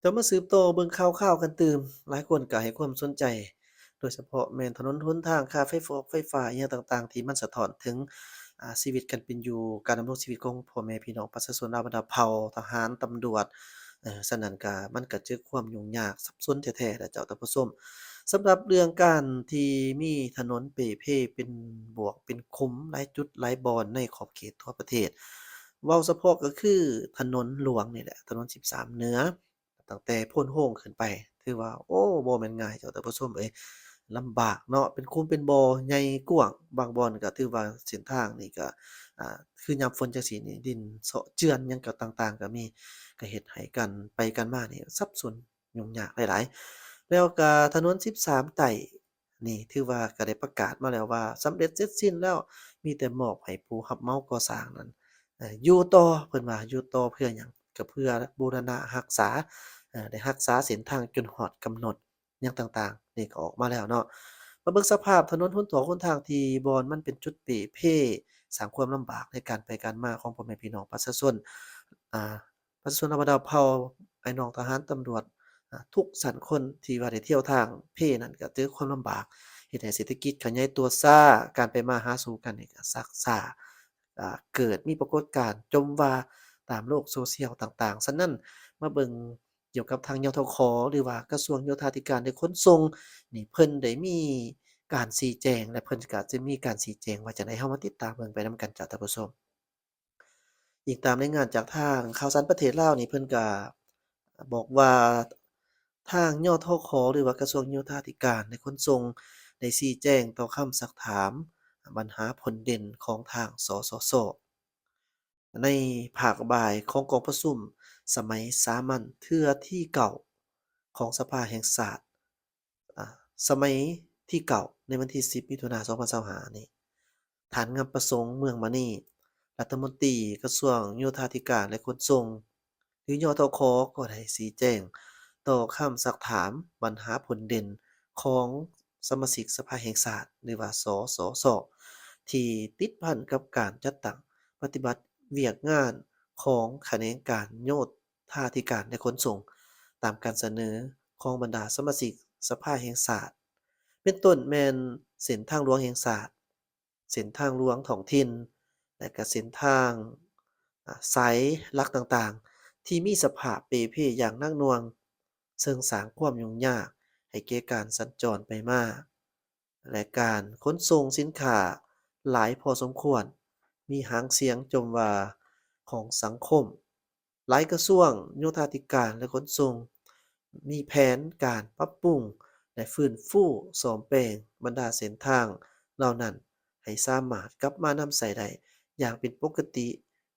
ດຽວມາສືບຕໍ່ເບິ່ງຂ່າວຄາວກັນຕື່ມ. ຫຼາຍຄົນກໍໃຫ້ຄວາມສົນໃຈ ໂດຍສະເພາະແມ່ນຖະໜົນຫົນທາງ, ຄ່າໄຟຟອກໄຟຟ້າ ອີ່ຫຍັງຕ່າງໆ ທີ່ມັນສະທ້ອນເຖິງ ອາ ຊີວິດການເປັນຢູ່, ການດຳລົງຊີວິດຂອງພໍ່ແມ່ພີ່ນ້ອງປະຊາຊົນລາວ ບັນດາເຜົ່າ, ທະຫານ, ຕຳຫຼວດ. ເອີ ສະນັ້ນກໍ ມັນກໍເຈີຄວາມຫຍຸ້ງຍາກສັບສົນແທ້ໆ ແຫຼະເຈົ້າທ່ານຜູ້ຊົມ. ສຳລັບເລື່ອງການທີ່ມີຖະໜົນເປ່ເພເປັນບວກເປັນຂຸມ ຫຼາຍຈຸດຫຼາຍບ່ອນໃນຂອບເຂດທົ່ວປະເທດ, ເວົ້າສະເພາະກໍຄືຖະໜົນຫຼວງນີ້ແຫຼະ, ຖະໜົນສິບສາມເໜືອ ຕັ້ງແຕ່ໂພນໂຮງຂຶ້ນໄປ ຖືວ່າ ໂອ້ ບໍ່ແມ່ນງ່າຍເຈົ້າທ່ານຜູ້ຊົມເອີຍ, ລຳບາກເນາະ, ເປັນຂຸມເປັນບໍ່ໃຫຍ່ກວ້າງ, ບາງບ່ອນກໍຖືວ່າເສັ້ນທາງນີ້ກໍ ອ່າ ຄືຍາມຝົນຈັ່ງຊີ້ນີ້ ດິນເຊາະເຈື່ອນຫຍັງກໍຕ່າງໆກໍມີ, ກໍເຮັດໃຫ້ການໄປການມານີ້ສັບສົນຫຍຸ້ງຍາກຫຼາຍໆ. ແລ້ວກໍຖະໜົນສິບສາມໃຕ້ ນີ້ຖືວ່າກໍໄດ້ປະກາດມາແລ້ວວ່າສຳເລັດເສັດສິ້ນແລ້ວ, ມີແຕ່ມອບໃຫ້ຜູ້ຮັບເໝົາກໍ່ສ້າງນັ້ນ ເອີ ຢູ່ຕໍ່, ເພິ່ນວ່າຢູ່ຕໍ່ເພື່ອຫຍັງ? ກໍເພື່ອບູລະນະຮັກສາ ເອີ ໄດ້ຮັກສາເສັ້ນທາງຈົນຮອດກຳນົດຫຍັງຕ່າງໆ ນີ້ກໍອອກມາແລ້ວເນາະ. ມາເບິ່ງສະພາບຖະໜົນຫົນຕອກຫົນທາງທີ່ບ່ອນມັນເປັນຈຸດເປ່ເພ ສ້າງຄວາມລຳບາກໃນການໄປການມາຂອງພໍ່ແມ່ພີ່ນ້ອງປະຊາຊົນ ອ່າ ປະຊາຊົນລາວ ບັນດາເຜົ່າ, ອ້າຍນ້ອງທະຫານ, ຕຳຫຼວດ ອາ ທຸກຊັ້ນຄົນທີ່ວ່າໄດ້ທ່ຽວທາງເພນັ້ນກໍເຈີຄວາມລຳບາກ, ເຮັດໃຫ້ເສດຖະກິດຂະຫຍາຍຕົວຊ້າ, ການໄປມາຫາສູ່ກັນນີ້ກໍຊັກຊ້າ, ອາ ເກີດມີປາກົດການຈົ່ມວ່າຕາມໂລກໂຊຊຽວຕ່າງໆ. ສະນັ້ນ ມາເບິ່ງກ່ຽວກັບທາງ ຍທຂ ຫຼືວ່າກະຊວງໂຍທາທິການ ແລະ ຂົນສົ່ງນີ້ ເພິ່ນໄດ້ມີການຊີ້ແຈງ ແລະ ເພິ່ນກໍຈະມີການຊີ້ແຈງວ່າຈັ່ງໃດ, ເຮົາມາຕິດຕາມເບິ່ງໄປນຳກັນເຈົ້າທ່ານຜູ້ຊົມ. ອີງຕາມລາຍງານຈາກທາງຂ່າວສານປະເທດລາວນີ້ ເພິ່ນກະບອກວ່າ ທາງ ຍທຂ ຫຼືວ່າກະຊວງໂຍທາທິການ ແລະ ຂົນສົ່ງ ໄດ້ຊີ້ແຈງຕໍ່ຄຳຊັກຖາມບັນຫາພົ້ນເດັ່ນຂອງທາງ ສສຊ ໃນພາກບ່າຍຂອງກອງປະຊຸມສະໄໝສາມັນເທື່ອທີເກົ້າຂອງສະພາແຫ່ງຊາດ ອາ ສະໄໝທີເກົ້າ ໃນວັນທີສິບ ມິຖຸນາ ສອງພັນຊາວຫ້ານີ້, ທ່ານ ງາມປະສົງ ເມືອງມະນີ ລັດຖະມົນຕີກະຊວງໂຍທາທິການ ແລະ ຂົນສົ່ງ ຫຼື ຍທຂ ກໍໄດ້ຊີ້ແຈງຕໍ່ຄຳຊັກຖາມບັນຫາພົ້ນເດັ່ນຂອງສະມາຊິກສະພາແຫ່ງຊາດ ຫຼືວ່າ ສສຊ ທີ່ຕິດພັນກັບການຈັດຕັ້ງປະຕິບັດວຽກງານຂອງຂະແໜງການໂຍທາທິການ ແລະ ຂົນສົ່ງ ຕາມການສະເໜີຂອງບັນດາສະມາຊິກສະພາແຫ່ງຊາດ ເປັນຕົ້ນແມ່ນເສັ້ນທາງຫຼວງແຫ່ງຊາດ, ເສັ້ນທາງຫຼວງທ້ອງຖິ່ນ ແລະ ກະເສັ້ນທາງ ອາ ສາຍຫຼັກຕ່າງໆ ທີ່ມີສະພາບເປ່ເພຢ່າງໜັກໜ່ວງ, ເຊິ່ງສ້າງຄວາມຫຍຸ້ງຍາກໃຫ້ແກ່ການສັນຈອນໄປມາ ແລະ ການຂົນສົ່ງສິນຄ້າຫຼາຍພໍສົມຄວນ, ມີຫາງສຽງຈົ່ມວ່າຂອງສັງຄົມ. ຫຼາຍກະຊວງໂຍທາທິການ ແລະ ຂົນສົ່ງ ມີແຜນການປັບປຸງ ແລະ ຟື້ນຟູສ້ອມແປງບັນດາເສັ້ນທາງເຫຼົ່ານັ້ນ ໃຫ້ສາມາດກັບມານຳໃຊ້ໄດ້ຢ່າງເປັນປົກກະຕິ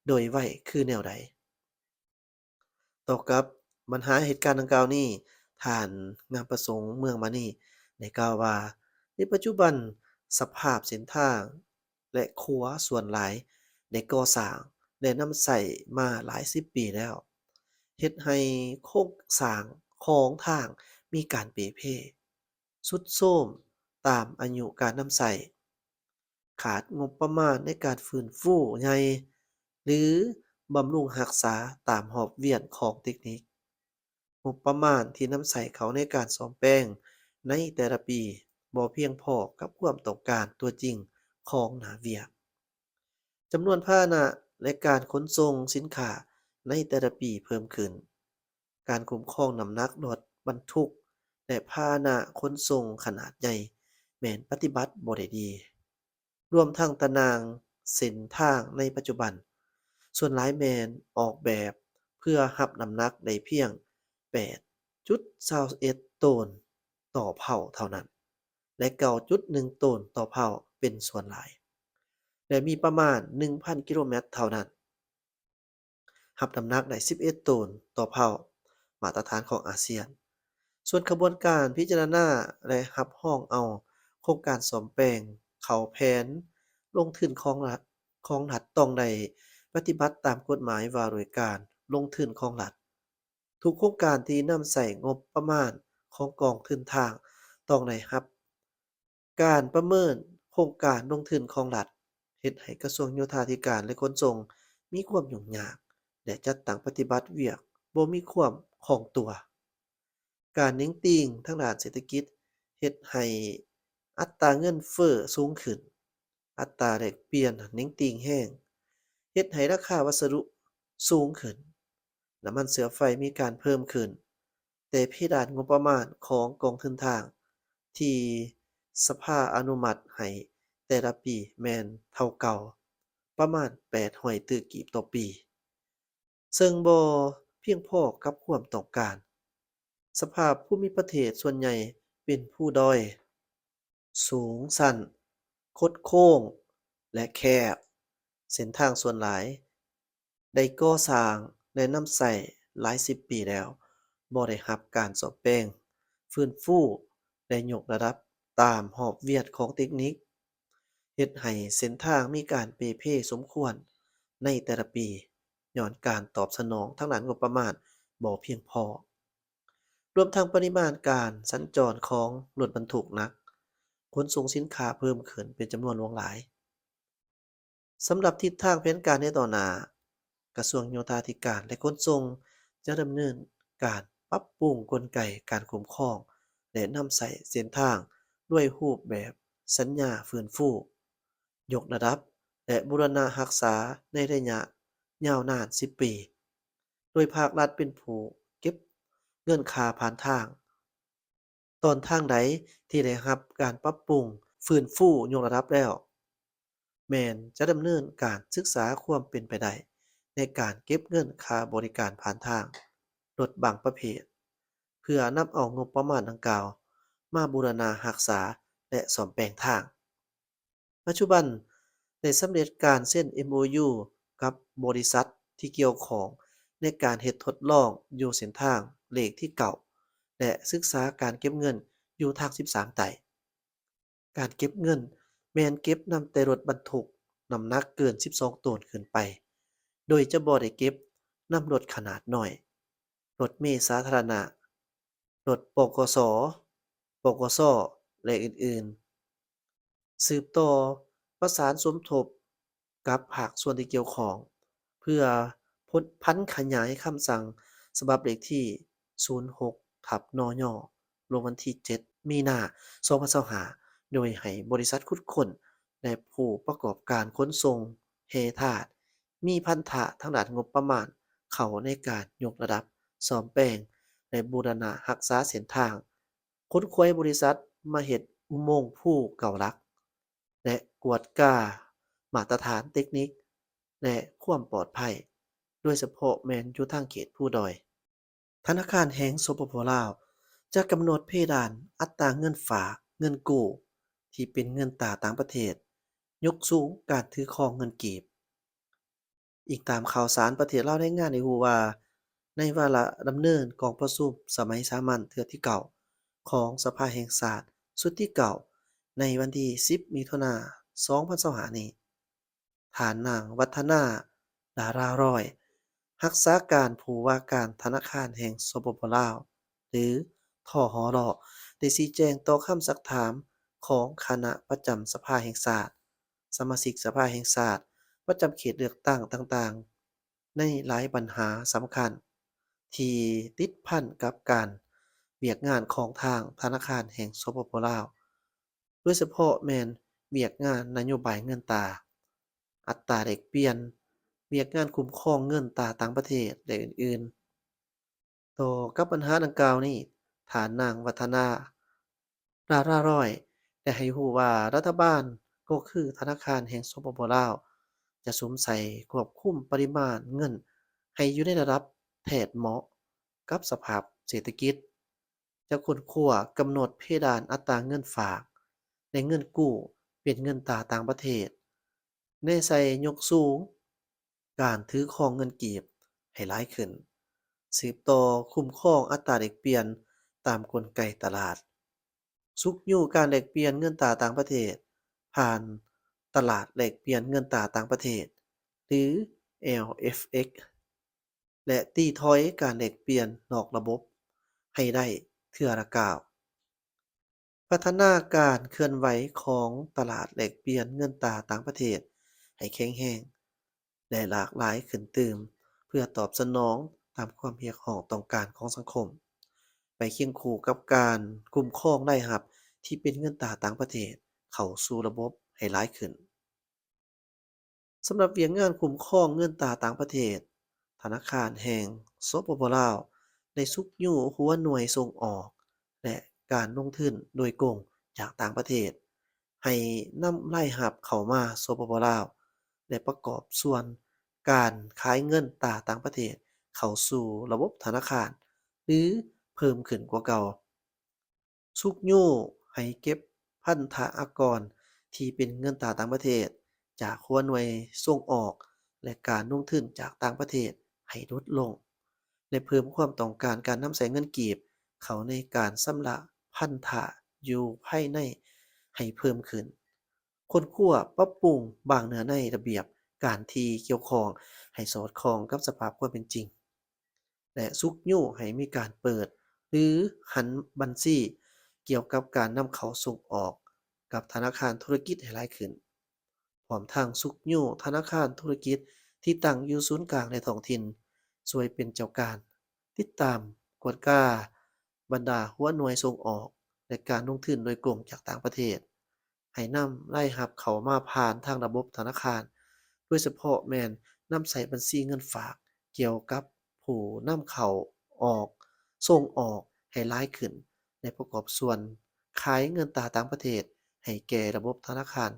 ໂດຍໄວຄືແນວໃດ? ຕໍ່ກັບບັນຫາເຫດການດັ່ງກ່າວນີ້, ທ່ານ ງາມປະສົງ ເມືອງມະນີ ໄດ້ກ່າວວ່າ ໃນປັດຈຸບັນສະພາບເສັ້ນທາງ ແລະ ຂົວສ່ວນຫຼາຍໄດ້ກໍ່ສ້າງ ແລະ ນຳໃຊ້ມາຫຼາຍສິບປີແລ້ວ, ເຮັດໃຫ້ໂຄງສ້າງຂອງທາງມີການເປ່ເພ, ຊຸດໂຊມຕາມອາຍຸການນຳໃຊ້, ຂາດງົບປະມານໃນການຟື້ນຟູໃຫຍ່ ຫຼື ບຳລຸງຮັກສາຕາມຮອບວຽນຂອງເຕັກນິກ. ງົບປະມານທີ່ນຳໃຊ້ເຂົ້າໃນການສ້ອມແປງໃນແຕ່ລະປີບໍ່ພຽງພໍກັບຄວາມຕ້ອງການຕົວຈິງຂອງໜ້າວຽກ. ຈຳນວນພາຫະນະ ແລະ ການຂົນສົ່ງສິນຄ້າໃນແຕ່ລະປີເພີ່ມຂຶ້ນ. ການຄຸ້ມຄອງນ້ຳໜັກລົດບັນທຸກ ແລະ ພາຫະນະຂົນສົ່ງຂະໜາດໃຫຍ່ແມ່ນປະຕິບັດບໍ່ໄດ້ດີ. ລວມທັງຕາໜ່າງເສັ້ນທາງໃນປັດຈຸບັນ ສ່ວນຫຼາຍແມ່ນອອກແບບເພື່ອຮັບນ້ຳໜັກໄດ້ພຽງແປດຈຸດຊາວເອັດໂຕນຕໍ່ເພົ້າເທົ່ານັ້ນ ແລະ ເກົ້າຈຸດໜຶ່ງໂຕນຕໍ່ເພົ້າເປັນສ່ວນຫຼາຍ ແລະ ມີປະມານໜຶ່ງພັນກິໂລແມັດເທົ່ານັ້ນ. ຮັບນ້ຳໜັກໄດ້ສິບເອັດໂຕນຕໍ່ເພົ້າ, ມາດຕະຖານຂອງອາຊຽນ. ສ່ວນຂະບວນການພິຈາລະນາ ແລະ ຮັບຮອງເອົາໂຄງການສ້ອມແປງເຂົ້າແຜນລົງທຶນຂອງລັດ, ຂອງລັດຕ້ອງໄດ້ປະຕິບັດຕາມກົດໝາຍວ່າດ້ວຍການລົງທຶນຂອງລັດ. ທຸກໂຄງການທີ່ນຳໃຊ້ງົບປະມານຂອງກອງທຶນທາງຕ້ອງໄດ້ຮັບ ການປະເມີນໂຄງການລົງທຶນຂອງລັດ ເຮັດໃຫ້ກະຊວງໂຍທາທິການ ແລະ ຂົນສົ່ງມີຄວາມຫຍຸ້ງຍາກ ແລະ ຈັດຕັ້ງປະຕິບັດວຽກບໍ່ມີຄວາມຄ່ອງຕົວ. ການເໜັງຕີງທາງດ້ານເສດຖະກິດເຮັດໃຫ້ອັດຕາເງິນເຟີ້ສູງຂຶ້ນ, ອັດຕາແລກປ່ຽນເໜັງຕີງແຮງ, ເຮັດໃຫ້ລາຄາວັດສະດຸສູງຂຶ້ນ, ນ້ຳມັນເຊື້ອໄຟມີການເພີ່ມຂຶ້ນ, ແຕ່ເພດານງົບປະມານຂອງກອງທຶນທາງທີ່ສະພາອະນຸມັດໃຫ້ແຕ່ລະປີແມ່ນເທົ່າເກົ່າ, ປະມານແປດຮ້ອຍຕື້ກີບຕໍ່ປີ, ເຊິ່ງບໍ່ພຽງພໍກັບຄວາມຕ້ອງການ. ສະພາບພູມິປະເທດສ່ວນໃຫຍ່ເປັນພູດອຍ, ສູງຊັນ, ຄົດໂຄ້ງ ແລະ ແຄບ. ເສັ້ນທາງສ່ວນຫຼາຍໄດ້ກໍ່ສ້າງ ແລະ ນຳໃຊ້ຫຼາຍສິບປີແລ້ວ, ບໍ່ໄດ້ຮັບການສ້ອມແປງ, ຟື້ນຟູ ແລະ ຍົກລະດັບຕາມຮອບວຽກຂອງເຕັກນິກ, ເຮັດໃຫ້ເສັ້ນທາງມີການເປ່ເພສົມຄວນໃນແຕ່ລະປີ, ຍ້ອນການຕອບສະໜອງທາງດ້ານງົບປະມານບໍ່ພຽງພໍ. ລວມທັງປະລິມານການສັນຈອນຂອງລົດບັນທຸກໜັກຂົນສົ່ງສິນຄ້າເພີ່ມຂຶ້ນເປັນຈຳນວນຫຼວງຫຼາຍ. ສຳລັບທິດທາງແຜນການໃນຕໍ່ໜ້າ, ກະຊວງໂຍທາທິການ ແລະ ຂົນສົ່ງ ຈະດຳເນີນການປັບປຸງກົນໄກການຄຸ້ມຄອງ ແລະ ນຳໃຊ້ເສັ້ນທາງດ້ວຍຮູບແບບສັນຍາຟື້ນຟູ, ຍົກລະດັບ ແລະ ບູລະນະຮັກສາໃນໄລຍະຍາວນານສິບປີ, ໂດຍພາກລັດເປັນຜູ້ເກັບເງິນຄ່າຜ່ານທາງ. ຕອນທາງໃດທີ່ໄດ້ຮັບການປັບປຸງ, ຟື້ນຟູ, ຍົກລະດັບແລ້ວ, ແມ່ນຈະດຳເນີນການສຶກສາຄວາມເປັນໄປໄດ້ໃນການເກັບເງິນຄ່າບໍລິການຜ່ານທາງລົດບາງປະເພດ, ເພື່ອນຳເອົາງົບປະມານດັ່ງກ່າວມາບູລະນະຮັກສາ ແລະ ສ້ອມແປງທາງ. ປັດຈຸບັນໄດ້ສຳເລັດການເຊັນ ເອັມໂອຢູ ກັບບໍລິສັດທີ່ກ່ຽວຂ້ອງໃນການເຮັດທົດລອງຢູ່ເສັ້ນທາງເລກທີເກົ້າ ແລະ ສຶກສາການເກັບເງິນຢູ່ທາງສິບສາມໃຕ້. ການເກັບເງິນແມ່ນເກັບນຳແຕ່ລົດບັນທຸກນ້ຳໜັກເກີນສິບສອງໂຕນຂຶ້ນໄປ, ໂດຍຈະບໍ່ໄດ້ເກັບນຳລົດຂະໜາດນ້ອຍ, ລົດເມສາທາລະນະ, ລົດ ປກສ, ປກສ ແລະ ອື່ນໆ. ສືບຕໍ່ປະສານສົມທົບກັບພາກສ່ວນທີ່ກ່ຽວຂ້ອງ ເພື່ອພົນ ຜັນຂະຫຍາຍຄຳສັ່ງສະບັບເລກທີສູນຫົກທັບ ນຍ ລົງວັນທີເຈັດ ມີນາ ສອງພັນຊາວຫ້າ ໂດຍໃຫ້ບໍລິສັດຂຸດຄົ້ນ ແລະ ຜູ້ປະກອບການຂົນສົ່ງແຮ່ທາດ ມີພັນທະທາງດ້ານງົບປະມານເຂົ້າໃນການຍົກລະດັບ, ສ້ອມແປງ ແລະ ບູລະນະຮັກສາເສັ້ນທາງ, ຂົນຂວາຍບໍລິສັດມາເຮັດອຸໂມງພູເກົ້າຫຼັກ ແລະ ກວດກາມາດຕະຖານເຕັກນິກ ແລະ ຄວາມປອດໄພ, ໂດຍສະເພາະແມ່ນຢູ່ທາງເຂດພູດອຍ. ທະນາຄານແຫ່ງ ສປປ ລາວ ຈະກຳນົດເພດານອັດຕາເງິນຝາກ, ເງິນກູ້ ທີ່ເປັນເງິນຕາຕ່າງປະເທດ, ຍົກສູງການຖືຄອງເງິນກີບ. ອີງຕາມຂ່າວສານ, ປະເທດລາວລາຍງານໃຫ້ຮູ້ວ່າ ໃນວາລະດຳເນີນກອງປະຊຸມສະໄໝສາມັນເທື່ອທີເກົ້າ ຂອງສະພາແຫ່ງຊາດຊຸດທີເກົ້າ ໃນວັນທີສິບ ມິຖຸນາ ສອງພັນຊາວຫ້ານີ້, ທ່ານນາງ ວັດທະນາ ດາລາລອຍ ຮັກສາການຜູ້ວ່າການທະນາຄານແຫ່ງ ສປປ ລາວ ຫຼື ທຫລ ໄດ້ຊີ້ແຈງຕໍ່ຄຳຊັກຖາມຂອງຄະນະປະຈຳສະພາແຫ່ງຊາດ, ສະມາຊິກສະພາແຫ່ງຊາດປະຈຳເຂດເລືອກຕັ້ງຕ່າງໆ ໃນຫຼາຍບັນຫາສຳຄັນທີ່ຕິດພັນກັບການວຽກງານຂອງທາງທະນາຄານແຫ່ງ ສປປ ລາວ. ໂດຍສະເພາະແມ່ນວຽກງານນະໂຍບາຍເງິນຕາ, ອັດຕາແລກປ່ຽນ, ວຽກງານຄຸ້ມຄອງເງິນຕາຕ່າງປະເທດ ແລະ ອື່ນໆ. ຕໍ່ກັບບັນຫາດັ່ງກ່າວນີ້, ທ່ານນາງ ວັດທະນາ ດາລາລອຍ ໄດ້ໃຫ້ຮູ້ວ່າ ລັດຖະບານ ກໍຄືທະນາຄານແຫ່ງ ສປປ ລາວ ຈະສຸມໃສ່ຄວບຄຸມປະລິມານເງິນໃຫ້ຢູ່ໃນລະດັບແທດເໝາະກັບສະພາບເສດຖະກິດ. ຈະຄົ້ນຄວ້າກຳນົດເພດານອັດຕາເງິນຝາກ ແລະ ເງິນກູ້ເປັນເງິນຕາຕ່າງປະເທດ, ແນໃສ່ຍົກສູງການຖືຄອງເງິນກີບໃຫ້ຫຼາຍຂຶ້ນ, ສືບຕໍ່ຄຸ້ມຄອງອັດຕາແລກປ່ຽນຕາມກົນໄກຕະຫຼາດ, ຊຸກຍູ້ການແລກປ່ຽນເງິນຕາຕ່າງປະເທດຜ່ານຕະຫຼາດແລກປ່ຽນເງິນຕາຕ່າງປະເທດ ຫຼື ແອລເອັຟເອັກ ແລະ ຕີຖອຍການແລກປ່ຽນນອກລະບົບໃຫ້ໄດ້ເທື່ອລະກ້າວ. ພັດທະນາການເຄື່ອນໄຫວຂອງຕະຫຼາດແລກປ່ຽນເງິນຕາຕ່າງປະເທດໃຫ້ແຂງແຮງ ແລະ ຫຼາກຫຼາຍຂຶ້ນຕື່ມ ເພື່ອຕອບສະໜອງຕາມຄວາມຮຽກຮ້ອງຕ້ອງການຂອງສັງຄົມ. ໄປຄຽງຄູ່ກັບການຄຸ້ມຄອງລາຍຮັບທີ່ເປັນເງິນຕາຕ່າງປະເທດເຂົ້າສູ່ລະບົບໃຫ້ຫຼາຍຂຶ້ນ. ສຳລັບວຽກງານຄຸ້ມຄອງເງິນຕາຕ່າງປະເທດ, ທະນາຄານແຫ່ງ ສປປ ລາວ ໄດ້ຊຸກຍູ້ຫົວໜ່ວຍສົ່ງອອກ ແລະ ການລົງທຶນໂດຍກົງຈາກຕ່າງປະເທດ ໃຫ້ນຳລາຍຮັບເຂົ້າມາ ສປປ ລາວ ແລະ ປະກອບສ່ວນການຂາຍເງິນຕາຕ່າງປະເທດເຂົ້າສູ່ລະບົບທະນາຄານ ຫຼື ເພີ່ມຂຶ້ນກວ່າເກົ່າ. ຊຸກຍູ້ໃຫ້ເກັບພັນທະອາກອນທີ່ເປັນເງິນຕາຕ່າງປະເທດຈາກຫົວໜ່ວຍສົ່ງອອກ ແລະ ການລົງທຶນຈາກຕ່າງປະເທດໃຫ້ຫຼຸດລົງ ແລະ ເພີ່ມຄວາມຕ້ອງການການນຳໃຊ້ເງິນກີບເຂົ້າໃນການຊຳລະພັນທະຢູ່ພາຍໃນໃຫ້ເພີ່ມຂຶ້ນ. ຄົ້ນຄວ້າປັບປຸງບາງເນື້ອໃນລະບຽບການທີ່ກ່ຽວຂ້ອງໃຫ້ສອດຄ່ອງກັບສະພາບຄວາມເປັນຈິງ ແລະ ຊຸກຍູ້ໃຫ້ມີການເປີດ ຫຼື ຫັນບັນຊີກ່ຽວກັບການນຳເຂົ້າສົ່ງອອກກັບທະນາຄານທຸລະກິດໃຫ້ຫຼາຍຂຶ້ນ, ພ້ອມທັງຊຸກຍູ້ທະນາຄານທຸລະກິດທີ່ຕັ້ງຢູ່ສູນກາງ ແລະ ທ້ອງຖິ່ນ ຊ່ວຍເປັນເຈົ້າການ ຕິດຕາມ, ກວດກາບັນດາຫົວໜ່ວຍສົ່ງອອກ ແລະ ການລົງທຶນໂດຍກົງຈາກຕ່າງປະເທດ. ໃຫ້ນຳລາຍຮັບເຂົ້າມາຜ່ານທາງລະບົບທະນາຄານ, ໂດຍສະເພາະແມ່ນນຳໃຊ້ບັນຊີເງິນຝາກກ່ຽວກັບຜູ້ນຳເຂົ້າອອກ, ສົ່ງອອກໃຫ້ຫຼາຍຂຶ້ນ ແລະ ປະກອບສ່ວນຂາຍເງິນຕາຕ່າງປະເທດໃຫ້ແກ່ລະບົບທະນາຄານ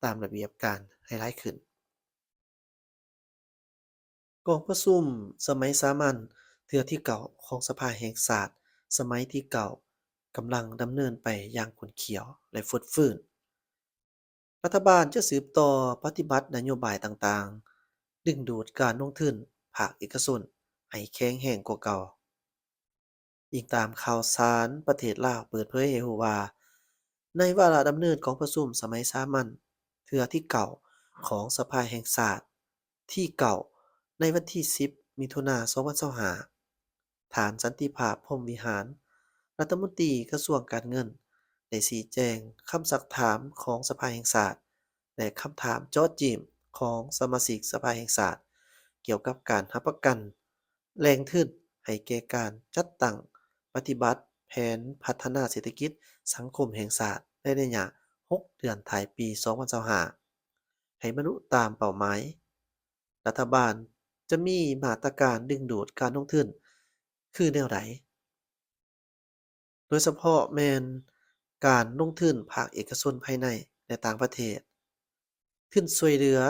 ຕາມລະບຽບການໃຫ້ຫຼາຍຂຶ້ນ. ກອງປະຊຸມສະໄໝສາມັນເທື່ອທີເກົ້າຂອງສະພາແຫ່ງຊາດສະໄໝທີເກົ້າ ກຳລັງດຳເນີນໄປຢ່າງຂົນຂຽວ ແລະ ຟົດຟື້ນ. ລັດຖະບານຈະສືບຕໍ່ປະຕິບັດນະໂຍບາຍຕ່າງໆ ດຶງດູດການລົງທຶນພາກເອກະຊົນໃຫ້ແຂງແຮງກວ່າເກົ່າ. ອີງຕາມຂ່າວສານປະເທດລາວເປີດເຜີຍໃຫ້ຮູ້ວ່າ ໃນວາລະດຳເນີນກອງປະຊຸມສະໄໝສາມັນເທື່ອທີເກົ້າຂອງສະພາແຫ່ງຊາດທີເກົ້າ ໃນວັນທີສິບ ມິຖຸນາ ສອງພັນຊາວຫ້າ ທ່ານ ສັນຕິພາບ ພົມວິຫານ ລັດຖະມົນຕີກະຊວງການເງິນ ໄດ້ຊີ້ແຈງຄຳຊັກຖາມຂອງສະພາແຫ່ງຊາດ ແລະ ຄຳຖາມເຈາະຈີ້ມຂອງສະມາຊິກສະພາແຫ່ງຊາດ ກ່ຽວກັບການຮັບປະກັນແຫຼ່ງທຶນໃຫ້ແກ່ການຈັດຕັ້ງປະຕິບັດແຜນພັດທະນາເສດຖະກິດສັງຄົມແຫ່ງຊາດໃນໄລຍະຫົກເດືອນທ້າຍປີສອງພັນຊາວຫ້າ ໃຫ້ບັນລຸຕາມເປົ້າໝາຍ. ລັດຖະບານຈະມີມາດຕະການດຶງດູດການລົງທຶນຄືແນວໃດ? ໂດຍສະເພາະແມ່ນການລົງທຶນພາກເອກະຊົນພາຍໃນ ແລະ ຕ່າງປະເທດ. ທຶນຊ່ວຍເຫຼືອ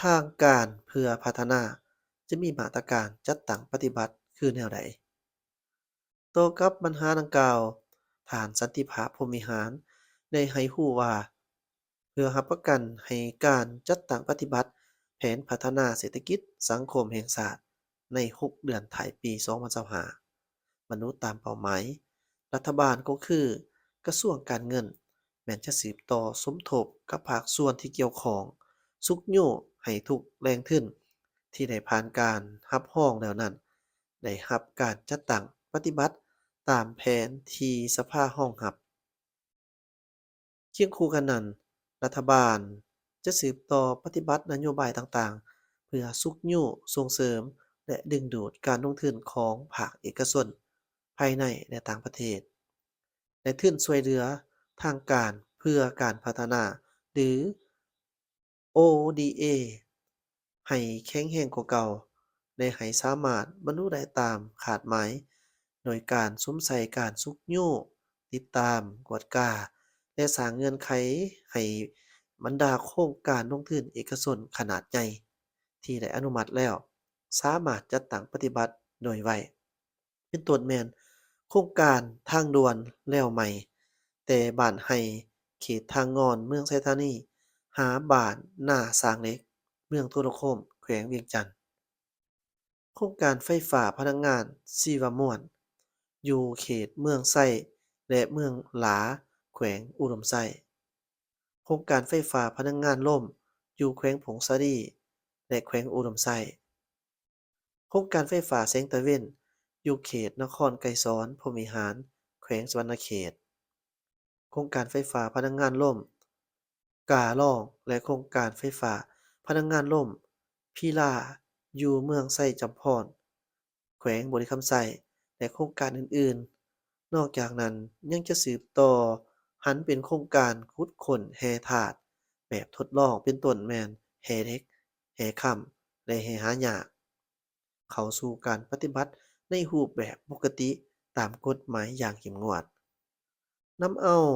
ທາງການເພື່ອພັດທະນາ ຈະມີມາດຕະການຈັດຕັ້ງປະຕິບັດຄືແນວໃດ? ຕໍ່ກັບບັນຫາດັ່ງກ່າວ, ທ່ານ ສັນຕິພາບ ພົມວິຫານ ໄດ້ໃຫ້ຮູ້ວ່າ ເພື່ອຮັບປະກັນໃຫ້ການຈັດຕັ້ງປະຕິບັດແຜນພັດທະນາເສດຖະກິດສັງຄົມແຫ່ງຊາດໃນຫົກເດືອນທ້າຍປີສອງພັນຊາວຫ້າ ບັນລຸຕາມເປົ້າໝາຍ, ລັດຖະບານກໍຄືກະຊວງການເງິນ ແມ່ນຈະສືບຕໍ່ສົມທົບກັບພາກສ່ວນທີ່ກ່ຽວຂ້ອງ, ຊຸກຍູ້ໃຫ້ທຸກແຫຼ່ງທຶນທີ່ໄດ້ຜ່ານການຮັບຮອງແລ້ວນັ້ນ ໄດ້ຮັບການຈັດຕັ້ງປະຕິບັດຕາມແຜນທີ່ສະພາຮອງຮັບ. ຄຽງຄູ່ກັນນັ້ນ, ລັດຖະບານຈະສືບຕໍ່ປະຕິບັດນະໂຍບາຍຕ່າງໆ ເພື່ອຊຸກຍູ້, ສົ່ງເສີມ ແລະ ດຶງດູດການລົງທຶນຂອງພາກເອກະຊົນ ພາຍໃນ ແລະ ຕ່າງປະເທດ ແລະ ທຶນຊ່ວຍເຫຼືອທາງການເພື່ອການພັດທະນາ ຫຼື ໂອດີເອ ໃຫ້ແຂງແຮງກວ່າເກົ່າ ແລະ ໃຫ້ສາມາດບັນລຸໄດ້ຕາມຄາດໝາຍ ໂດຍການສຸມໃສ່ການຊຸກຍູ້, ຕິດຕາມ, ກວດກາ ແລະ ສ້າງເງື່ອນໄຂໃຫ້ບັນດາໂຄງການລົງທຶນເອກະຊົນຂະໜາດໃຫຍ່ ທີ່ໄດ້ອະນຸມັດແລ້ວ ສາມາດຈັດຕັ້ງປະຕິບັດໂດຍໄວ. ເປັນຕົ້ນແມ່ນໂຄງການທາງດ່ວນແລວໃໝ່ ແຕ່ບ້ານໄຮ່ ເຂດທ່າງ່ອນ ເມືອງໄຊທານີ ຫາບ້ານນາສ້າງເຫຼັກ ເມືອງໂທນະຄົມ ແຂວງວຽງຈັນ, ໂຄງການໄຟຟ້າພະລັງງານຊີວະມວນ ຢູ່ເຂດເມືອງໄຊ ແລະ ເມືອງຫຼາ ແຂວງອຸດົມໄຊ, ໂຄງການໄຟຟ້າພະລັງງານລົມ ຢູ່ແຂວງຜົ້ງສາລີ ແລະ ແຂວງອຸດົມໄຊ, ໂຄງການໄຟຟ້າແສງຕາເວັນ ຢູ່ເຂດນະຄອນໄກສອນ ພົມວິຫານ ແຂວງສະຫວັນນະເຂດ, ໂຄງການໄຟຟ້າພະລັງງານລົມກາລອງ ແລະ ໂຄງການໄຟຟ້າພະລັງງານລົມພີລາ ຢູ່ເມືອງໄຊຈຳພອນ ແຂວງບໍລິຄຳໄຊ ແລະ ໂຄງການອື່ນ ນອກຈາກນັ້ນຍັງຈະສືບຕໍ່ຫັນເປັນໂຄງການຂຸດຄົ້ນແຮ່ທາດແບບທົດລອງ ເປັນຕົ້ນແມ່ນແຮ່ເຫຼັກ, ແຮ່ຄຳ ແລະ ແຮ່ຫາຍາກ ເຂົ້າສູ່ການປະຕິບັດໃນຮູບແບບປົກກະຕິຕາມກົດໝາຍຢ່າງເຂັ້ມງວດ. ນຳເອົາ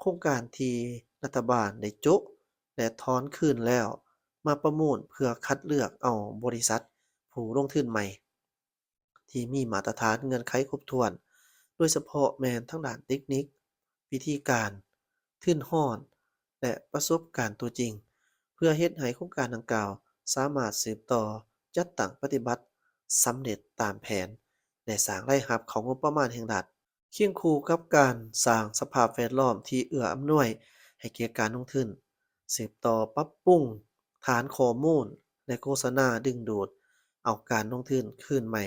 ໂຄງການທີ່ລັດຖະບານໄດ້ໂຈະ ແລະ ຖອນຄືນແລ້ວມາປະມູນເພື່ອຄັດເລືອກເອົາບໍລິສັດຜູ້ລົງທຶນໃໝ່ ທີ່ມີມາດຕະຖານເງື່ອນໄຂຄົບຖ້ວນ, ໂດຍສະເພາະແມ່ນທາງດ້ານເຕັກນິກ, ວິທີການ, ທຶນຮອດ ແລະ ປະສົບການຕົວຈິງ ເພື່ອເຮັດໃຫ້ໂຄງການດັ່ງກ່າວສາມາດສືບຕໍ່ຈັດຕັ້ງປະຕິບັດສຳເລັດຕາມແຜນ ແລະ ສ້າງລາຍຮັບເຂົ້າງົບປະມານແຫ່ງລັດ. ຄຽງຄູ່ກັບການສ້າງສະພາບແວດລ້ອມທີ່ເອື້ອອຳນວຍໃຫ້ແກ່ການລົງທຶນ, ສືບຕໍ່ປັບປຸງຖານຂໍ້ມູນ ແລະ ໂຄສະນາດຶງດູດເອົາການລົງທຶນຄືນໃໝ່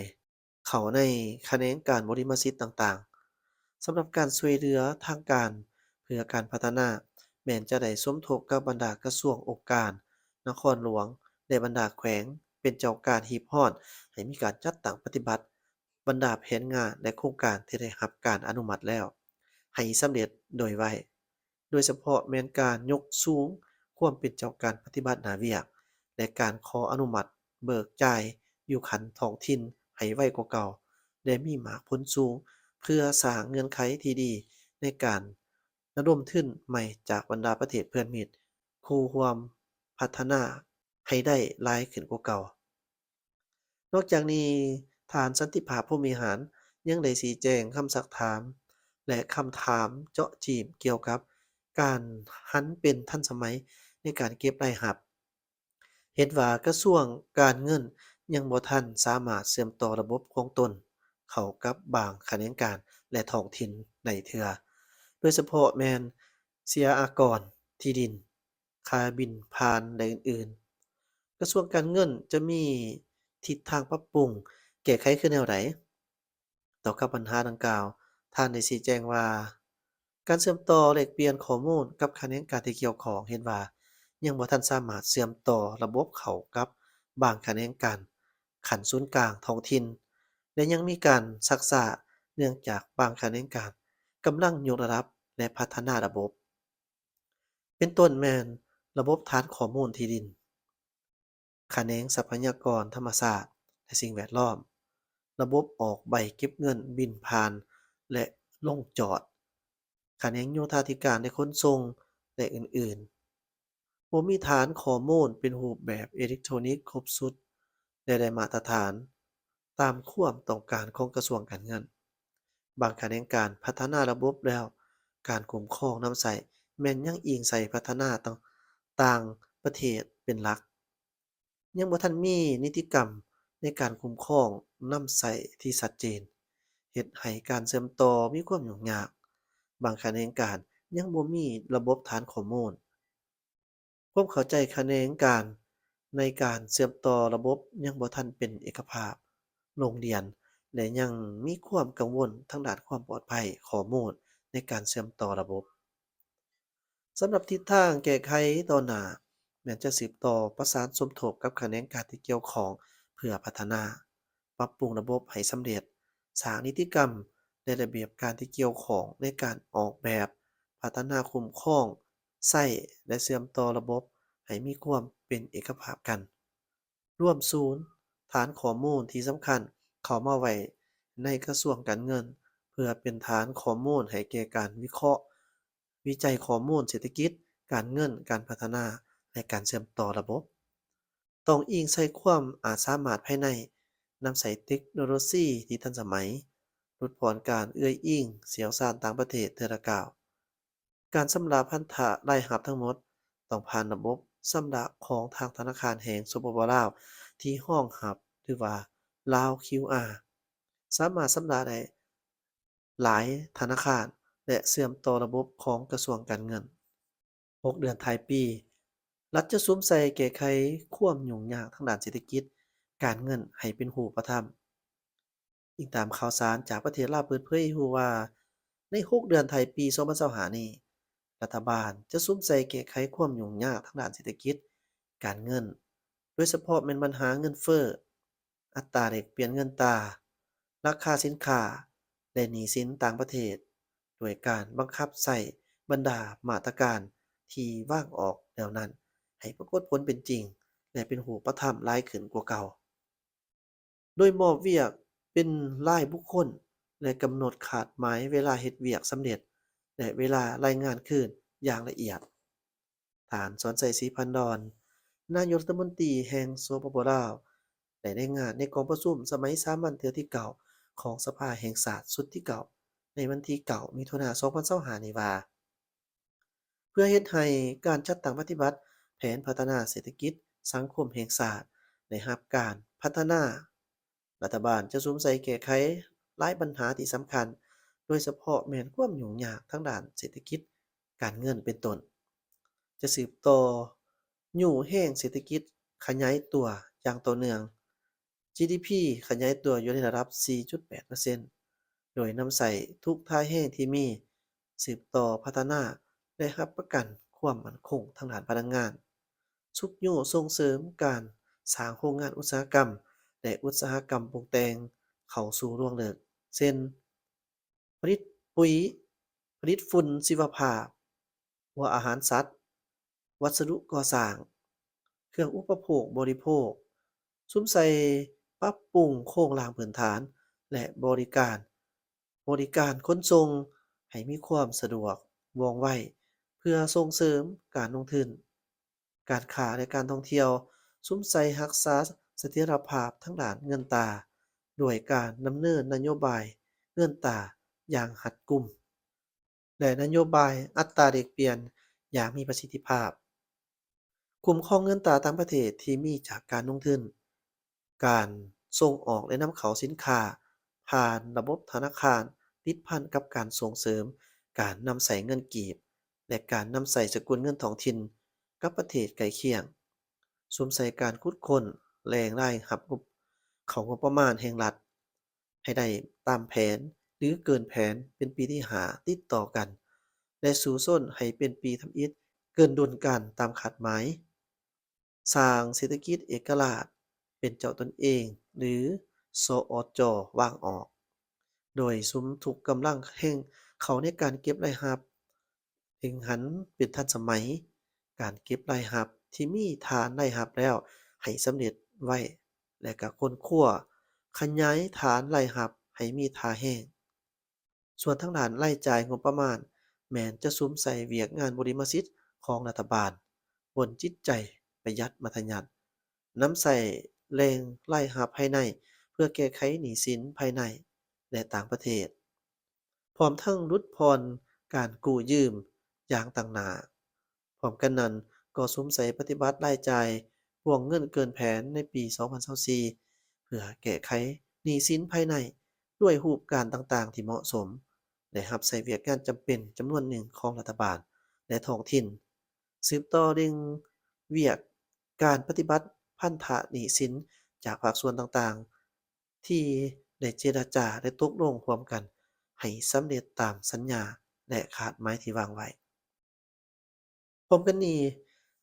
ເຂົ້າໃນຂະແໜງການບໍລິມະສິດຕ່າງໆ. ສຳລັບການຊ່ວຍເຫຼືອທາງການເພື່ອການພັດທະນາ ແມ່ນຈະໄດ້ສົມທົບກັບບັນດາກະຊວງ, ອົງການ, ນະຄອນຫຼວງ ແລະ ບັນດາແຂວງ ເປັນເຈົ້າການຮີບຮ້ອນໃຫ້ມີການຈັດຕັ້ງປະຕິບັດ ບັນດາແຜນງານ ແລະ ໂຄງການທີ່ໄດ້ຮັບການອະນຸມັດແລ້ວ ໃຫ້ສຳເລັດໂດຍໄວ, ໂດຍສະເພາະແມ່ນການຍົກສູງຄວາມເປັນເຈົ້າການປະຕິບັດໜ້າວຽກ ແລະ ການຂໍອະນຸມັດເບີກຈ່າຍຢູ່ຂັ້ນທ້ອງຖິ່ນໃຫ້ໄວກວ່າເກົ່າ ແລະ ມີໝາກຜົນສູງ ເພື່ອສ້າງເງື່ອນໄຂທີ່ດີໃນການລະດົມທຶນໃໝ່ຈາກບັນດາປະເທດເພື່ອນມິດຄູ່ຮ່ວມພັດທະນາໃຫ້ໄດ້ຫຼາຍຂຶ້ນກວ່າເກົ່າ. ນອກຈາກນີ້, ທ່ານ ສັນຕິພາບ ພົມວິຫານ ຍັງໄດ້ຊີ້ແຈງຄຳຊັກຖາມ ແລະ ຄຳຖາມເຈາະຈີ້ມກ່ຽວກັບການຫັນເປັນທັນສະໄໝໃນການເກັບລາຍຮັບ, ເຫັນວ່າກະຊວງການເງິນຍັງບໍ່ທັນສາມາດເຊື່ອມຕໍ່ລະບົບຂອງຕົນເຂົ້າກັບບາງຂະແໜງການ ແລະ ທ້ອງຖິ່ນໄດ້ເທື່ອ, ໂດຍສະເພາະແມ່ນເສຍອາກອນ, ທີ່ດິນ, ຄ່າບິນຜ່ານ ແລະ ອື່ນໆ. ກະຊວງການເງິນຈະມີທິດທາງປັບປຸງແກ້ໄຂຄືແນວໃດ? ຕໍ່ກັບບັນຫາດັ່ງກ່າວ, ທ່ານໄດ້ຊີ້ແຈງວ່າ ການເຊື່ອມຕໍ່ແລກປ່ຽນຂໍ້ມູນກັບຂະແໜງການທີ່ກ່ຽວຂ້ອງ ເຫັນວ່າຍັງບໍ່ທັນສາມາດເຊື່ອມຕໍ່ລະບົບເຂົ້າກັບບາງຂະແໜງການຂັ້ນສູນກາງທ້ອງຖິ່ນ ແລະ ຍັງມີການຊັກຊ້າ ເນື່ອງຈາກບາງຂະແໜງການກຳລັງຍົກລະດັບ ແລະ ພັດທະນາລະບົບ. ເປັນຕົ້ນແມ່ນລະບົບຖານຂໍ້ມູນທີ່ດິນ, ຂະແໜງຊັບພະຍາກອນທຳມະຊາດ ແລະ ສິ່ງແວດລ້ອມ, ລະບົບອອກໃບເກັບເງິນບິນຜ່ານ ແລະ ລົງຈອດ, ຂະແໜງໂຍທາທິການ ແລະ ຂົນສົ່ງ ແລະ ອື່ນໆ. ບໍ່ມີຖານຂໍ້ມູນເປັນຮູບແບບເອເລັກໂທຣນິກຄົບຊຸດ ແລະ ໄດ້ມາດຕະຖານຕາມຄວາມຕ້ອງການຂອງກະຊວງການເງິນ. ບາງຂະແໜງການພັດທະນາລະບົບແລ້ວ, ການຄຸ້ມຄອງນຳໃຊ້ແມ່ນຍັງອີງໃສ່ພັດທະນາຕ່າງປະເທດເປັນຫຼັກ, ຍັງບໍ່ທັນມີນິຕິກຳໃນການຄຸ້ມຄອງນຳໃຊ້ທີ່ຊັດເຈນ, ເຮັດໃຫ້ການເຊື່ອມຕໍ່ມີຄວາມຫຍຸ້ງຍາກ. ບາງຂະແໜງການຍັງບໍ່ມີລະບົບຖານຂໍ້ມູນ. ຄວາມເຂົ້າໃຈຂະແໜງການໃນການເຊື່ອມຕໍ່ລະບົບຍັງບໍ່ທັນເປັນເອກະພາບລົງລຽນ ແລະ ຍັງມີຄວາມກັງວົນທາງດ້ານຄວາມປອດໄພຂໍ້ມູນໃນການເຊື່ອມຕໍ່ລະບົບ. ສຳລັບທິດທາງແກ້ໄຂຕໍ່ໜ້າ ແມ່ນຈະສືບຕໍ່ປະສານສົມທົບກັບຂະແໜງການທີ່ກ່ຽວຂ້ອງເພື່ອພັດທະນາ, ປັບປຸງລະບົບໃຫ້ສຳເລັດ, ສ້າງນິຕິກຳ ແລະ ລະບຽບການທີ່ກ່ຽວຂ້ອງໃນການອອກແບບ, ພັດທະນາ, ຄຸ້ມຄອງ, ໃຊ້ ແລະ ເຊື່ອມຕໍ່ລະບົບໃຫ້ມີຄວາມເປັນເອກະພາບກັນ. ລວມສູນຖານຂໍ້ມູນທີ່ສຳຄັນເຂົ້າມາໄວ້ໃນກະຊວງການເງິນ ເພື່ອເປັນຖານຂໍ້ມູນໃຫ້ແກ່ການວິເຄາະ, ວິໄຈຂໍ້ມູນເສດຖະກິດ, ການເງິນ, ການພັດທະນາ ແລະ ການເຊື່ອມຕໍ່ລະບົບ. ຕ້ອງອີງໃສ່ຄວາມອາດສາມາດພາຍໃນ, ນຳໃຊ້ເຕັກໂນໂລຊີທີ່ທັນສະໄໝ, ຫຼຸດຜ່ອນການເອື້ອຍອີງຊ່ຽວຊານຕ່າງປະເທດເທື່ອລະກ້າວ. ການຊຳລະພັນທະລາຍຮັບທັງໝົດຕ້ອງຜ່ານລະບົບຊຳລະຂອງທາງທະນາຄານແຫ່ງ ສປປ ລາວ ທີ່ຮອງຮັບ ຫຼືວ່າ ລາວ ຄິວອາ ສາມາດຊຳລະໄດ້ຫຼາຍທະນາຄານ ແລະ ເຊື່ອມຕໍ່ລະບົບຂອງກະຊວງການເງິນ. ຫົກເດືອນທ້າຍປີ, ລັດຈະສຸມໃສ່ແກ້ໄຂຄວາມຫຍຸ້ງຍາກທາງດ້ານເສດຖະກິດ, ການເງິນໃຫ້ເປັນຮູບປະທຳ. ອີງຕາມຂ່າວສານຈາກປະເທດລາວເປີດເຜີຍໃຫ້ຮູ້ວ່າ, ໃນຫົກເດືອນທ້າຍປີສອງພັນຊາວຫ້ານີ້, ລັດຖະບານຈະສຸມໃສ່ແກ້ໄຂຄວາມຫຍຸ້ງຍາກທາງດ້ານເສດຖະກິດ, ການເງິນ, ໂດຍສະເພາະແມ່ນບັນຫາເງິນເຟີ້, ອັດຕາແລກປ່ຽນເງິນຕາ, ລາຄາສິນຄ້າ, ແລະ ໜີ້ສິນຕ່າງປະເທດ ໂດຍການບັງຄັບໃຊ້ບັນດາມາດຕະການທີ່ວາງອອກແລ້ວນັ້ນ ໃຫ້ປາກົດຜົນເປັນຈິງ ແລະ ເປັນຮູບປະທຳຫຼາຍຂຶ້ນກວ່າເກົ່າ. ໂດຍມອບວຽກເປັນລາຍບຸກຄົນ ແລະ ກຳນົດຄາດໝາຍເວລາເຮັດວຽກສຳເລັດ ແລະ ເວລາລາຍງານຄືນຢ່າງລະອຽດ. ທ່ານ ສອນໄຊ ສີພັນດອນ ນາຍົກລັດຖະມົນຕີແຫ່ງ ສປປ ລາວ ໄດ້ລາຍງານໃນກອງປະຊຸມສະໄໝສາມັນເທື່ອທີເກົ້າຂອງສະພາແຫ່ງຊາດຊຸດທີເກົ້າ ໃນວັນທີເກົ້າ ມິຖຸນາ ສອງພັນຊາວຫ້ານີ້ວ່າ ເພື່ອເຮັດໃຫ້ການຈັດຕັ້ງປະຕິບັດແຜນພັດທະນາເສດຖະກິດສັງຄົມແຫ່ງຊາດໄດ້ຮັບການພັດທະນາ, ລັດຖະບານຈະສຸມໃສ່ແກ້ໄຂຫຼາຍບັນຫາທີ່ສຳຄັນ, ໂດຍສະເພາະແມ່ນຄວາມຫຍຸ້ງຍາກທາງດ້ານເສດຖະກິດ, ການເງິນ ເປັນຕົ້ນ, ຈະສືບຕໍ່ຍູ້ແຮງເສດຖະກິດຂະຫຍາຍຕົວຢ່າງຕໍ່ເນື່ອງ, ຈີດີພີ ຂະຫຍາຍຕົວຢູ່ໃນລະດັບ ສີ່ຈຸດແປດເປີເຊັນ ໂດຍນຳໃຊ້ທຸກທ່າແຮງທີ່ມີ, ສືບຕໍ່ພັດທະນາ ແລະ ຮັບປະກັນຄວາມໝັ້ນຄົງທາງດ້ານພະລັງງານ, ຊຸກຍູ້ສົ່ງເສີມການສ້າງໂຮງງານອຸດສາຫະກຳ ແລະ ອຸດສາຫະກຳປຸງແຕ່ງເຂົ້າສູ່ລວງເລິກ ເຊັ່ນ ຜະລິດປຸ໋ຍ, ຜະລິດຝຸ່ນຊີວະພາບ, ຫົວອາຫານສັດ, ວັດສະດຸກໍ່ສ້າງ, ເຄື່ອງອຸປະໂພກບໍລິໂພກ, ສຸມໃສ່ປັບປຸງໂຄງລ່າງພື້ນຖານ ແລະ ບໍລິການ, ບໍລິການຂົນສົ່ງໃຫ້ມີຄວາມສະດວກ, ວ່ອງໄວ ເພື່ອສົ່ງເສີມການລົງທຶນ, ການຄ້າ ແລະ ການທ່ອງທ່ຽວ, ສຸມໃສ່ຮັກສາສະຖຽນລະພາບທາງດ້ານເງິນຕາ ດ້ວຍການດຳເນີນນະໂຍບາຍເງິນຕາຢ່າງຮັດກຸມ ແລະ ນະໂຍບາຍອັດຕາແລກປ່ຽນຢ່າງມີປະສິດທິພາບ, ຄຸ້ມຄອງເງິນຕາຕ່າງປະເທດທີ່ມີຈາກການລົງທຶນ, ການສົ່ງອອກ ແລະ ນຳເຂົ້າສິນຄ້າຜ່ານລະບົບທະນາຄານ ຕິດພັນກັບການສົ່ງເສີມການນຳໃຊ້ເງິນກີບ ແລະ ການນຳໃຊ້ສະກຸນເງິນທ້ອງຖິ່ນກັບປະເທດໃກ້ຄຽງ, ສຸມໃສ່ການຂຸດຄົ້ນແຫຼ່ງລາຍຮັບງົບ ເຂົ້າງົບປະມານແຫ່ງລັດ ໃຫ້ໄດ້ຕາມແຜນ ຫຼື ເກີນແຜນເປັນປີທີຫ້າຕິດຕໍ່ກັນ ແລະ ສູ້ຊົນໃຫ້ເປັນປີທຳອິດເກີນດຸນການຕາມຄາດໝາຍ, ສ້າງເສດຖະກິດເອກະລາດເປັນເຈົ້າຕົນເອງ ຫຼື ສອຈ ວາງອອກ, ໂດຍສຸມທຸກກຳລັງແຮງເຂົ້າໃນການເກັບລາຍຮັບ ເລັ່ງຫັນເປັນທັນສະໄໝ, ການເກັບລາຍຮັບທີ່ມີຖານລາຍຮັບແລ້ວໃຫ້ສຳເລັດໄວ ແລະ ກະຄົ້ນຄວ້າຂະຫຍາຍຖານລາຍຮັບໃຫ້ມີທ່າແຮງ. ສ່ວນທາງດ້ານລາຍຈ່າຍງົບປະມານ ແມ່ນຈະສຸມໃສ່ວຽກງານບຸລິມະສິດຂອງລັດຖະບານ, ບົນຈິດໃຈປະຢັດມັດທະຍັດ, ນຳໃຊ້ແຫຼ່ງລາຍຮັບພາຍໃນເພື່ອແກ້ໄຂໜີ້ສິນພາຍໃນ ແລະ ຕ່າງປະເທດ. ພ້ອມທັງຫຼຸດຜ່ອນການກູ້ຢືມຢ່າງຕັ້ງໜ້າ. ພ້ອມກັນນັ້ນກໍສຸມໃສ່ປະຕິບັດລາຍຈ່າຍພວງເງິນເກີນແຜນໃນປີສອງພັນຊາວສີ່ ເພື່ອແກ້ໄຂໜີ້ສິນພາຍໃນດ້ວຍຮູບການຕ່າງໆທີ່ເໝາະສົມ ແລະ ຮັບໃຊ້ວຽກງານຈຳເປັນຈຳນວນໜຶ່ງຂອງລັດຖະບານ ແລະ ທ້ອງຖິ່ນ, ສືບຕໍ່ເລັ່ງວຽກການປະຕິບັດພັນທະໜີ້ສິນຈາກພາກສ່ວນຕ່າງໆ ທີ່ໄດ້ເຈລະຈາ ແລະ ຕົກລົງຮ່ວມກັນໃຫ້ສຳເລັດຕາມສັນຍາ ແລະ ຄາດໝາຍທີ່ວາງໄວ້. ພ້ອມກັນນີ້,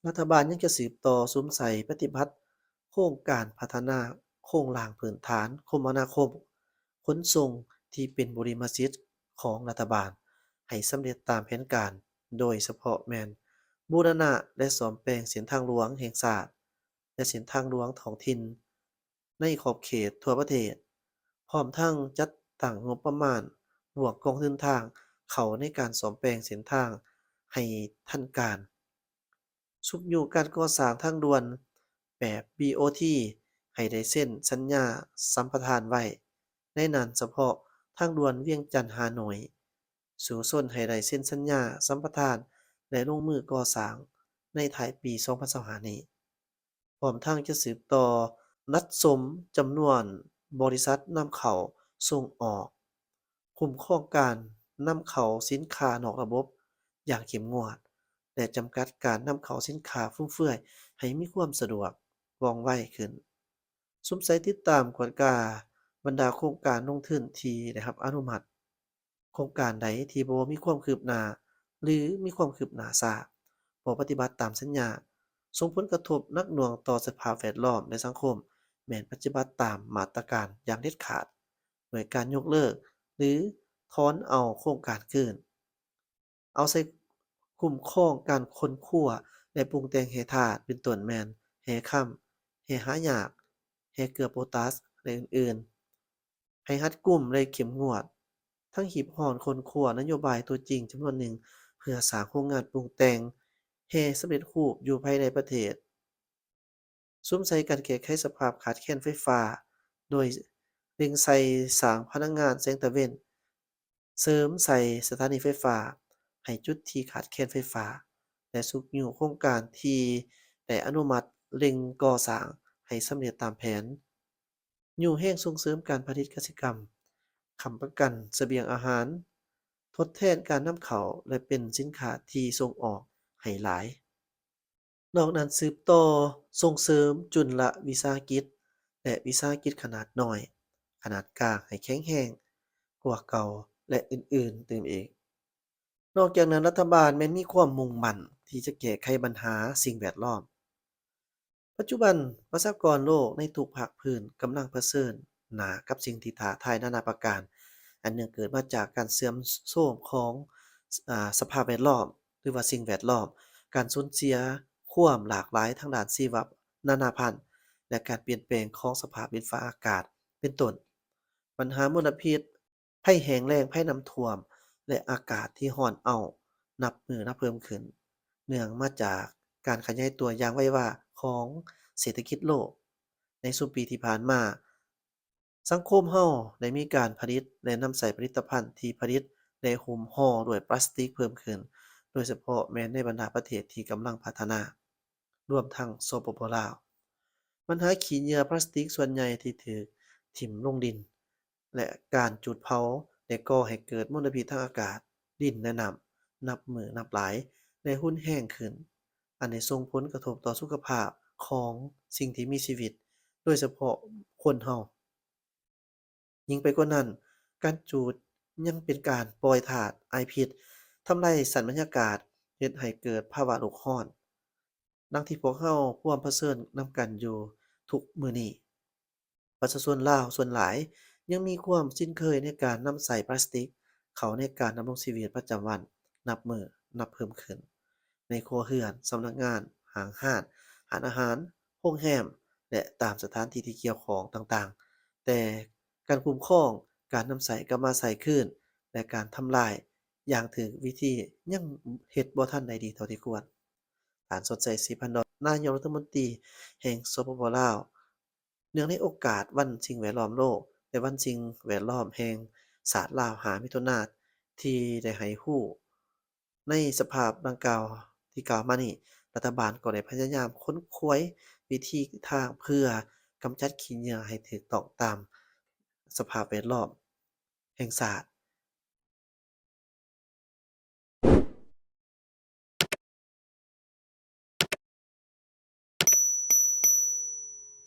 ລັດຖະບານຍັງຈະສືບຕໍ່ສຸມໃສ່ປະຕິບັດໂຄງການພັດທະນາໂຄງລ່າງພື້ນຖານຄົມມະນາຄົມຂົນສົ່ງທີ່ເປັນບຸລິມະສິດຂອງລັດຖະບານໃຫ້ສຳເລັດຕາມແຜນການ, ໂດຍສະເພາະແມ່ນບູລະນະ ແລະ ສ້ອມແປງເສັ້ນທາງຫຼວງແຫ່ງຊາດ ແລະ ເສັ້ນທາງຫຼວງທ້ອງຖິ່ນ ໃນຂອບເຂດທົ່ວປະເທດ, ພ້ອມທັງຈັດຕັ້ງງົບປະມານບວກກອງທຶນທາງເຂົ້າໃນການສ້ອມແປງເສັ້ນທາງໃຫ້ທັນການ, ຊຸກຍູ້ການກໍ່ສ້າງທາງດ່ວນແບບ ບີໂອທີ ໃຫ້ໄດ້ເຊັນສັນຍາສຳປະທານໄວ້, ໃນນັ້ນສະເພາະທາງດ່ວນວຽງຈັນ-ຮ່າໂນ້ຍ, ສູ້ຊົນໃຫ້ໄດ້ເຊັນສັນຍາສຳປະທານ ແລະ ລົງມືກໍ່ສ້າງໃນທ້າຍປີສອງພັນຊາວຫ້ານີ້. ພ້ອມທັງຈະສືບຕໍ່ນັດສົມຈຳນວນບໍລິສັດນຳເຂົ້າສົ່ງອອກ, ຄຸ້ມຄອງການນຳເຂົ້າສິນຄ້ານອກລະບົບຢ່າງເຂັ້ມງວດ ແລະ ຈຳກັດການນຳເຂົ້າສິນຄ້າຟຸມເຟືອຍໃຫ້ມີຄວາມສະດວກ, ວ່ອງໄວຂຶ້ນ. ສຸມໃສ່ຕິດຕາມກວດກາບັນດາໂຄງການລົງທຶນທີ່ໄດ້ຮັບອະນຸມັດ. ໂຄງການໃດທີ່ບໍ່ມີຄວາມຄືບໜ້າ ຫຼື ມີຄວາມຄືບໜ້າຊ້າ, ບໍ່ປະຕິບັດຕາມສັນຍາ, ສົ່ງຜົນກະທົບໜັກໜ່ວງຕໍ່ສະພາບແວດລ້ອມ ແລະ ສັງຄົມ, ແມ່ນປະຕິບັດຕາມມາດຕະການຢ່າງເດັດຂາດ, ດ້ວຍການຍົກເລີກ ຫຼືຖອນເອົາໂຄງການຄືນ. ເອົາໃສ່ຄຸ້ມຄອງການຄົ້ນຄວ້າ ແລະ ປຸງແຕ່ງແຮ່ທາດ ເປັນຕົ້ນແມ່ນແຮ່ຄຳ, ແຮ່ຫາຍາກ, ແຮ່ເກືອໂປຕາສ ແລະ ອື່ນໆ. ໃຫ້ຮັດກຸມ ແລະ ເຂັ້ມງວດ, ທັງຮີບຮ້ອນຄົ້ນຄວ້ານະໂຍບາຍຕົວຈິງຈຳນວນໜຶ່ງ ເພື່ອສ້າງໂຮງງານປຸງແຕ່ງແຮ່ສຳເລັດຮູບຢູ່ພາຍໃນປະເທດ. ສຸມໃສ່ການແກ້ໄຂສະພາບຂາດແຄນໄຟຟ້າ ໂດຍເລັ່ງໃສ່ສ້າງພະລັງງານແສງຕາເວັນ, ເສີມໃສ່ສະຖານີໄຟຟ້າໃຫ້ຈຸດທີ່ຂາດແຄນໄຟຟ້າ ແລະ ຊຸກຍູ້ໂຄງການທີ່ໄດ້ອະນຸມັດເລັ່ງກໍ່ສ້າງໃຫ້ສຳເລັດຕາມແຜນ. ຍູ້ແຮງສົ່ງເສີມການຜະລິດກະສິກຳ, ຄ້ຳປະກັນສະບຽງອາຫານ, ທົດແທນການນຳເຂົ້າ ແລະ ເປັນສິນຄ້າທີ່ສົ່ງອອກໃຫ້ຫຼາຍ. ນອກນັ້ນສືບຕໍ່ສົ່ງເສີມຈຸນລະວິສາຫະກິດ ແລະ ວິສາຫະກິດຂະໜາດນ້ອຍ, ຂະໜາດກາງໃຫ້ແຂງແຮງກວ່າເກົ່າ ແລະ ອື່ນໆຕື່ມອີກ. ນອກຈາກນັ້ນ, ລັດຖະບານແມ່ນມີຄວາມມຸ່ງໝັ້ນທີ່ຈະແກ້ໄຂບັນຫາສິ່ງແວດລ້ອມ. ປັດຈຸບັນ, ປະຊາກອນໂລກໃນທຸກພາກພື້ນກຳລັງປະເຊີນໜ້າກັບສິ່ງທີ່ທ້າທາຍນານາປະການ, ອັນເນື່ອງເກີດມາຈາກການເສື່ອມໂຊມຂອງ, ອາ, ສະພາບແວດລ້ອມ ຫຼືວ່າສິ່ງແວດລ້ອມ, ການສູນເສຍຄວາມຫຼາກຫຼາຍທາງດ້ານຊີວະນານາພັນ ແລະ ການປ່ຽນແປງຂອງສະພາບດິນຟ້າອາກາດ ເປັນຕົ້ນ ບັນຫາມົນລະພິດ, ໄພແຫ້ງແລ້ງ, ໄພນ້ຳຖ້ວມ ແລະ ອາກາດທີ່ຮ້ອນເອົ້ານັບມື້ນັບເພີ່ມຂຶ້ນ, ເນື່ອງມາຈາກການຂະຫຍາຍຕົວຢ່າງໄວວາຂອງເສດຖະກິດໂລກ. ໃນຊຸມປີທີ່ຜ່ານມາ, ສັງຄົມເຮົາໄດ້ມີການຜະລິດ ແລະ ນຳໃຊ້ຜະລິດຕະພັນທີ່ຜະລິດ ແລະ ຫຸ້ມຫໍ່ດ້ວຍປລາສຕິກເພີ່ມຂຶ້ນ, ໂດຍສະເພາະແມ່ນໃນບັນດາປະເທດທີ່ກຳລັງພັດທະນາ, ລວມທັງ ສປປ ລາວ. ບັນຫາຂີ້ເຫຍື້ອພລາສຕິກສ່ວນໃຫຍ່ທີ່ຖືກຖິ້ມລົງດິນ ແລະ ການຈູດເຜົາໄດ້ກໍ່ໃຫ້ເກີດມົນລະພິດທາງອາກາດ, ດິນ ແລະ ນ້ຳ ນັບມື້ນັບຫຼາຍ ແລະ ຮຸນແຮງຂຶ້ນ, ອັນໄດ້ສົ່ງຜົນກະທົບຕໍ່ສຸຂະພາບຂອງສິ່ງທີ່ມີຊີວິດ, ໂດຍສະເພາະຄົນເຮົາ. ຍິ່ງໄປກວ່ານັ້ນ, ການຈູດຍັງເປັນການປ່ອຍທາດອາຍພິດ, ທຳລາຍຊັ້ນບັນຍາກາດ, ເຮັດໃຫ້ເກີດພາວະໂລກຮ້ອນ, ດັ່ງທີ່ພວກເຮົາພວມປະເຊີນນຳກັນຢູ່ທຸກມື້ນີ້. ປະຊາຊົນລາວສ່ວນຫຼາຍຍັງມີຄວາມຊິນເຄີຍໃນການນຳໃຊ້ພລາສຕິກເຂົ້າໃນການດຳລົງຊີວິດປະຈຳວັນນັບມື້ນັບເພີ່ມຂຶ້ນ ໃນຄົວເຮືອນ, ສຳນັກງານ, ຫ້າງຮ້ານ, ຮ້ານອາຫານ, ໂຮງແຮມ ແລະ ຕາມສະຖານທີ່ທີ່ກ່ຽວຂ້ອງຕ່າງໆ, ແຕ່ການຄຸ້ມຄອງ, ການນຳໃຊ້ກັບມາໃຊ້ຄືນ ແລະ ການທຳລາຍຢ່າງຖືກວິທີຍັງເຮັດບໍ່ທັນໄດ້ດີເທົ່າທີ່ຄວນ. ທ່ານ ສົດໄຊ ສີພັນດອນ ນາຍົກລັດຖະມົນຕີແຫ່ງ ສປປ ລາວ ເນື່ອງໃນໂອກາດວັນສິ່ງແວດລ້ອມໂລກ ແລະ ວັນສິ່ງແວດລ້ອມແຫ່ງຊາດລາວ ຫ້າ ມິຖຸນາ ທີ່ໄດ້ໃຫ້ຮູ້ໃນສະພາບດັ່ງກ່າວທີ່ກ່າວມານີ້, ລັດຖະບານກໍໄດ້ພະຍາຍາມຂົນຂວາຍວິທີທາງເພື່ອກຳຈັດຂີ້ເຫຍື້ອໃຫ້ຖືກຕ້ອງຕາມສະພາບແວດລ້ອມແຫ່ງຊາດ